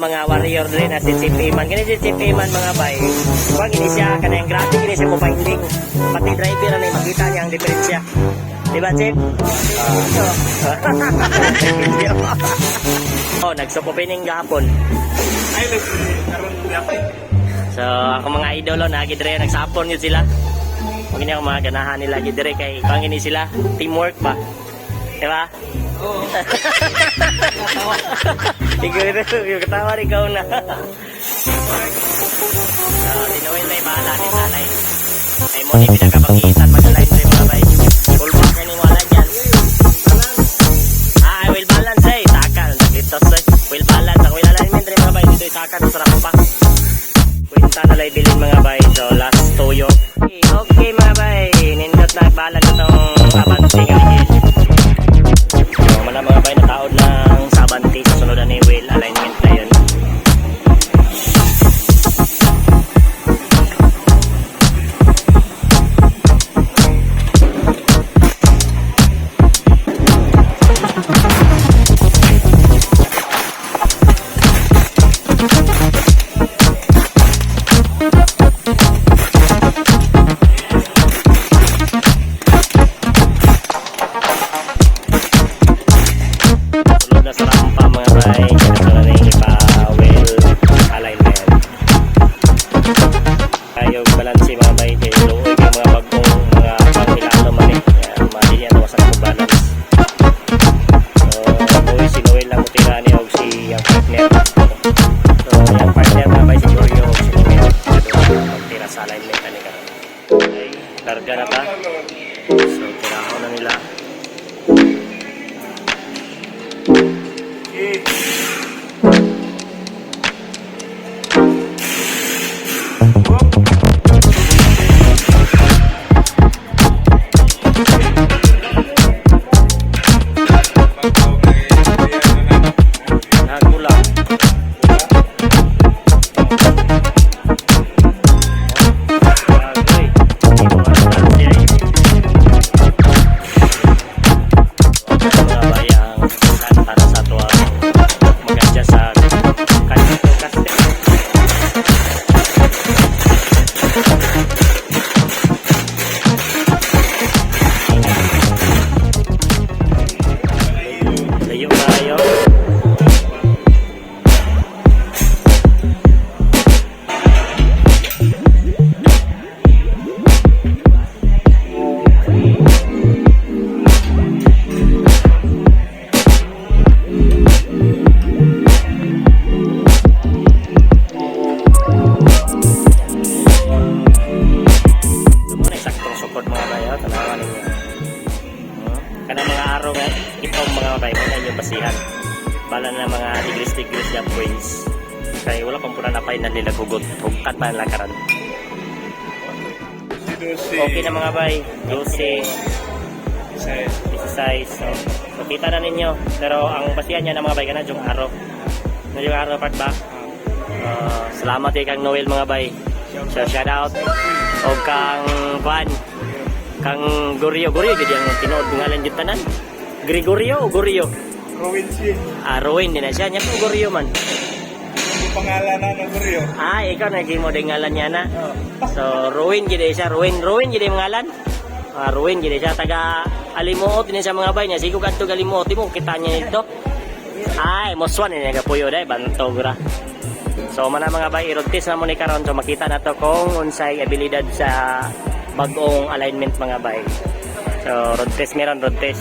mga warrior diri na si Chief Iman. Kani si Chief Iman, mga bay. Kuan gini siya kanang grabe gini siya mo finding. Pati driver na makita niya ang diferensya. Di ba, Chief? Oh, nagsoft opening gahapon. Ay, karon gapay. So, ako mga idolo na dire nagsapon yun sila. Huwag niya ako mga ganahan nila dire kay kuan gini sila, teamwork ba? Di ba? Oo. Ikaw rin, katawa rin ikaw na. So, tinuwin na bahala ni Salay. Ay mo ni pinakapagitan mag-align rin, mga bay. Full back ni mo align yan. Ah, I will balance eh. Taka, naglitos eh. Will balance. Ang wheel alignment rin, mga bay. Dito isaka sa rampa. Kwenta na lang bilin, mga bay. So, last toyo. Okay, mga bay. Nindot na balan itong Abante nga ligid. So, mana, mga bay, nataod ng sa Abante. Susunod na ni wheel alignment na yun. Sulod na sa rampa, mga bay. Kaya na na yung ipa-wheel alignment. Kayo balance, mga bay. Kaya luoy yung mga bagong mga pangilalo man eh. Kaya madili ang sa ko balance. So, boy, si Noel lang mutira niya og si ang partner. So, yung partner, mga bay, si Glorio og si Noel. So, magtira sa alignment ani karon. Okay, larga na ta. So, tiraho na nila. Eh. Nagula. Agoy. Hindi mo alam siya eh. Mga bayang saan para sa ato ang mag-adjust sa kanito caster. Layo kayo. So muna saktong sukod, mga bayo, tanawa ninyo. Kanang mga araw nga itong mga bayo mo na inyong basihan. Bala na mga degrees degrees na points. Kay wala pang pura na pa nila hugot. Hugkat pa nila karon. Okay na, mga bay. 12, 16. So kita na ninyo. Pero ang basihan niya na, mga bay, kana yung araw. Na yung araw part ba? Salamat kay kang Noel, mga bay. So shout out o kang Juan, kang Gorio, Gorio gid ang tinuod ngalan jud tanan. Gregorio o Gorio? Ruin si. Ah, Ruin din na siya. Nya po Gorio man. Yung pangalan na ng Gorio. Ah, ikaw naging mo din ngalan niya na. So, Ruin gid siya, Ruin, Ruin gid ang ngalan. Ah, Ruin gid siya taga Alimuot din siya, mga bay niya. Sigo kadto Alimuot mo kita niya dito. Ay, moswan ni nagapuyo dai bantog ra. So mana, mga bay, i-road test na mo ni karon so makita na to kung unsay abilidad sa bag-ong alignment, mga bay. So road test meron road test.